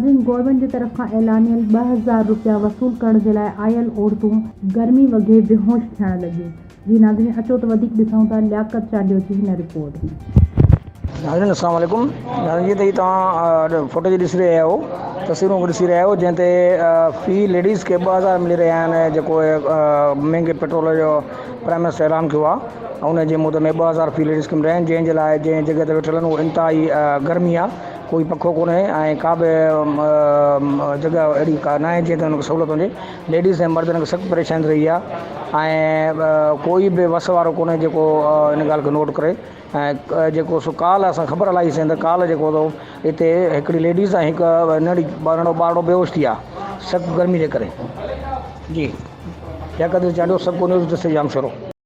ناظرين گورنمينٽ جي طرف کان اعلانيل 2000 روپيا وصول ڪرڻ جي لاء آيل عورتون گرمي وگهي بيهوش ٿيڻ لڳيون جي ناظرين اچو ته وڌيڪ ڏسون ٿا لياقت چانڊيو جي هن رپورٽ ۾. ناظرين اسلام عليڪم ناظرين جيئن ته هي توهان فوٽيج ڏسي رهيا آهيو تصويرون ڏسي رهيا آهيو جنهن تي في ليڊيز کي 2000 ملي رهيا آهن جيڪو مهنگي پيٽرول جو پرائم منسٽر اعلان ڪيو آهي ان جي مد ۾ 2000 في ليڊيز کي ملي رهيا آهن جنهن جي لاء جنهن جڳهه تي ويٺل آهن اهو انتهائي گرمي آهي ڪوئي پکو ڪونهي ۽ ڪا به جڳهه اهڙي ڪا ناهي جنهن تي انهن کي سهولت هجي ليڊيز ۽ مردن کي سخت پريشاني ٿي رهي آهي ۽ ڪوئي به وس وارو ڪونهي جيڪو ان ڳالهه کي نوٽ ڪري ۽ جيڪو سو ڪالهه اسان خبر هلائي سين ته ڪالهه جيڪو تو هتي هڪڙي ليڊيز ۽ هڪ ننڍي ٻارڙو ٻارڙو بيهوش ٿي ويا سخت گرمي جي ڪري جي لياقت علي چانڊيو سڀ ڪو نيوز ڊسٽرڪٽ ڄامشورو.